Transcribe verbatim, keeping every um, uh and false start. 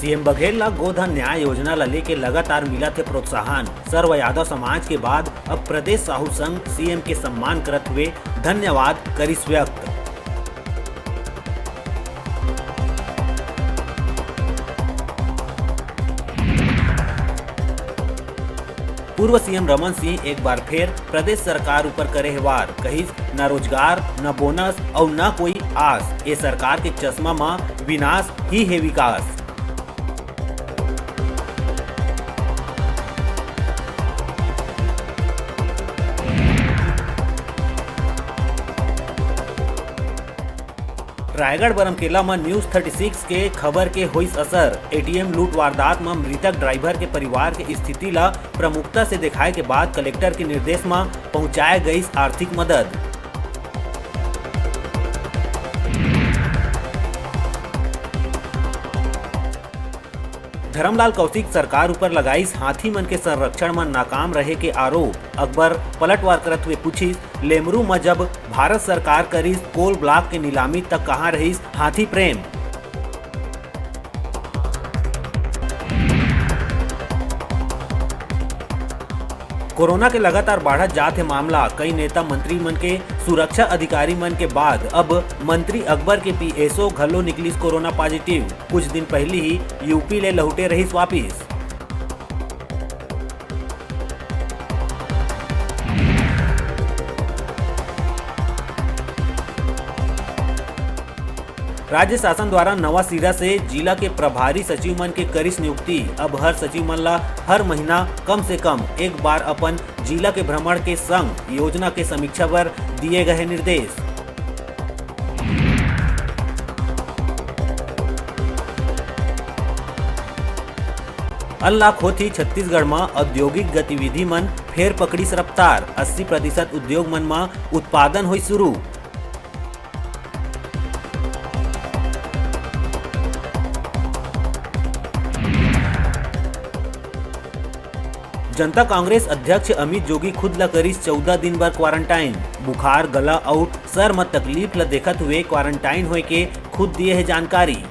CM Baghel ला गोधन न्याय योजना ला लेके लगातार मिलत हे प्रोत्साहन। सर्व यादव समाज के बाद अब प्रदेश साहू संघ सीएम के सम्मान करत हुए धन्यवाद करिस व्यक्त। पूर्व सीएम रमन सिंह एक बार फेर प्रदेश सरकार ऊपर करे हे वार, कहिस, "न रोजगार, न बोनस अउ न कोई आस, ए सरकार के चश्मा म विनाश ही हे विकास।" रायगढ़ बरमकेला म News thirty six के खबर के होइस असर। एटीएम लूट वारदात म मृतक ड्राइवर के परिवार के स्थिति ल प्रमुखता से देखाए के बाद कलेक्टर के निर्देश म पहुंचाए गइस आर्थिक मदद। धरमलाल कौशिक सरकार ऊपर लगाइस हाथी मन के संरक्षण म नाकाम रहे के आरोप। अकबर पलटवार करत हुए पूछिस, "लेमरू म जब भारत सरकार करिस कोल ब्लॉक के नीलामी, त कहां रहिस हाथी प्रेम?" कोरोना के लगातार बाढ़त जात हे मामला। कई नेता मंत्री मन के सुरक्षा अधिकारी मन के बाद अब मंत्री अकबर के पीएसओ घलो निकलिस कोरोना पॉजिटिव। कुछ दिन पहिली ही यूपी ले लहुटे रहिस वापिस। राज्य शासन द्वारा नवा सिरा से जिला के प्रभारी सचिव मन के करिस नियुक्ति। अब हर सचिव मन ला हर महीना कम से कम एक बार अपन जिला के भ्रमण के संग योजना के समीक्षा बर दिए गए निर्देश। अनलॉक होत ही छत्तीसगढ़ म औद्योगिक गतिविधि मन फेर पकड़िस रफ्तार। अस्सी प्रतिशत उद्योग मन म उत्पादन होइस शुरू। जनता कांग्रेस अध्यक्ष अमित जोगी खुद ल करिस चौदह दिन बर क्वारंटाइन। बुखार, गला अउ सर म तकलीफ ल देखत हुए क्वारंटाइन होए के खुद दिए हे जानकारी।